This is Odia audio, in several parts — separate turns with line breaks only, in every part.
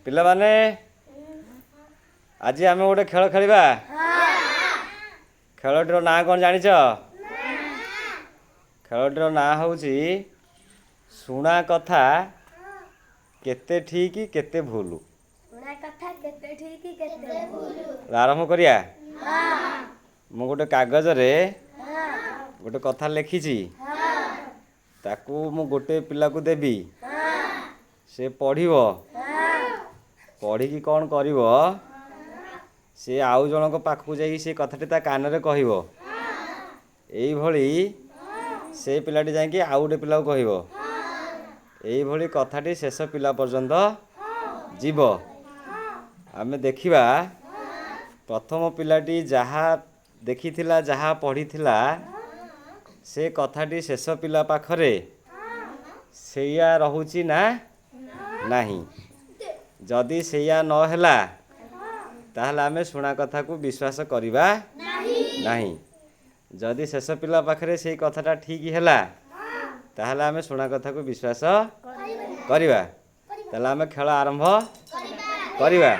ପିଲାମାନେ, ଆଜି ଆମେ ଗୋଟେ ଖେଳ ଖେଳିବା। ଖେଳଟିର ନାଁ କ'ଣ ଜାଣିଛ? ଖେଳଟିର ନାଁ ହେଉଛି ଶୁଣା କଥା କେତେ ଠିକ୍ କେତେ ଭୁଲ। ଆରମ୍ଭ କରିବା। ମୁଁ ଗୋଟେ କାଗଜରେ ଗୋଟେ କଥା ଲେଖିଛି, ତାକୁ ମୁଁ ଗୋଟେ ପିଲାକୁ ଦେବି, ସେ ପଢ଼ିବ। ପଢ଼ିକି କ'ଣ କରିବ? ସେ ଆଉ ଜଣଙ୍କ ପାଖକୁ ଯାଇକି ସେ କଥାଟି ତା କାନରେ କହିବ। ଏଇଭଳି ସେ ପିଲାଟି ଯାଇକି ଆଉ ଗୋଟେ ପିଲାକୁ କହିବ। ଏଇଭଳି କଥାଟି ଶେଷ ପିଲା ପର୍ଯ୍ୟନ୍ତ ଯିବ। ଆମେ ଦେଖିବା, ପ୍ରଥମ ପିଲାଟି ଯାହା ଦେଖିଥିଲା, ଯାହା ପଢ଼ିଥିଲା, ସେ କଥାଟି ଶେଷ ପିଲା ପାଖରେ ସେଇଆ ରହୁଛି ନା ନାହିଁ। ଯଦି ସେଇଆ ନହେଲା, ତାହେଲେ ଆମେ ଶୁଣା କଥାକୁ ବିଶ୍ୱାସ କରିବା ନାହିଁ। ଯଦି ଶେଷ ପିଲା ପାଖରେ ସେଇ କଥାଟା ଠିକ୍ ହେଲା, ତାହେଲେ ଆମେ ଶୁଣା କଥାକୁ ବିଶ୍ୱାସ କରିବା। ତାହେଲେ ଆମେ ଖେଳ ଆରମ୍ଭ କରିବା।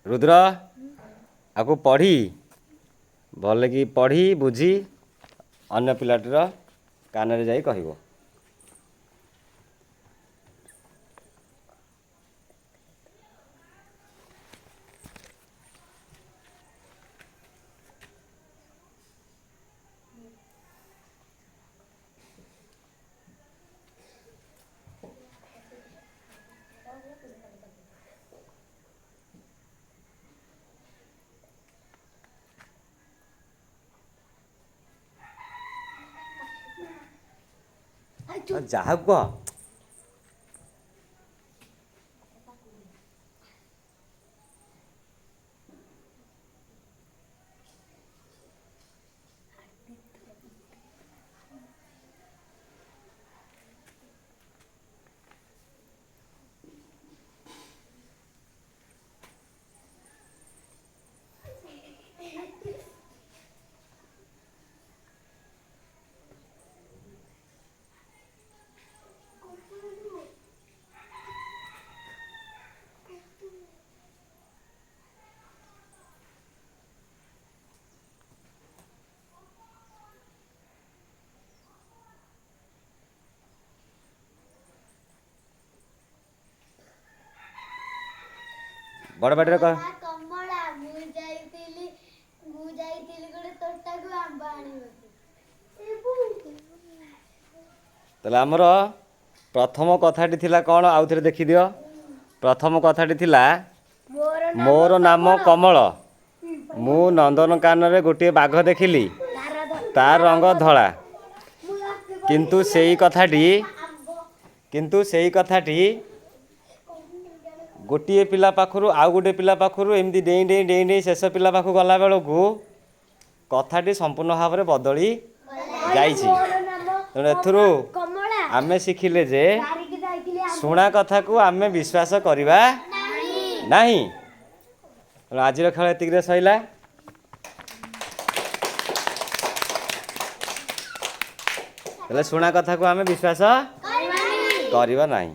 ରୁଦ୍ର, ଆକୁ ପଢ଼ି ଭଲକି ପଢ଼ି ବୁଝି ଅନ୍ୟ ପିଲାଟିର କାନରେ ଯାଇ କହିବ। ଯାହାକୁ କହ। ବଡ଼ ପାଟିରେ କହ।
କମଳା, ମୁଁ ଯାଇଥିଲି ଗୋଟେ ତୋଟାକୁ ଆମ୍ବ ଆଣିବାକୁ।
ତାହେଲେ ଆମର ପ୍ରଥମ କଥାଟି ଥିଲା କ'ଣ? ଆଉ ଥରେ ଦେଖିଦିଅ। ପ୍ରଥମ କଥାଟି ଥିଲା, ମୋର ନାମ କମଳ, ମୁଁ ନନ୍ଦନକାନନରେ ଗୋଟିଏ ବାଘ ଦେଖିଲି, ତାର ରଙ୍ଗ ଧଳା। କିନ୍ତୁ ସେଇ କଥାଟି ଗୋଟିଏ ପିଲା ପାଖରୁ ଆଉ ଗୋଟିଏ ପିଲା ପାଖରୁ ଏମିତି ଡେଇଁ ଡେଇଁ ଡେଇଁ ଡେଇଁ ଶେଷ ପିଲା ପାଖକୁ ଗଲା ବେଳକୁ କଥାଟି ସମ୍ପୂର୍ଣ୍ଣ ଭାବରେ ବଦଳି ଯାଇଛି। ତେଣୁ ଏଥିରୁ ଆମେ ଶିଖିଲେ ଯେ ଶୁଣା କଥାକୁ ଆମେ ବିଶ୍ୱାସ କରିବା ନାହିଁ। ତେଣୁ ଆଜିର ଖେଳ ଏତିକିରେ ସରିଲା। ହେଲେ ଶୁଣା କଥାକୁ ଆମେ ବିଶ୍ୱାସ କରିବା ନାହିଁ।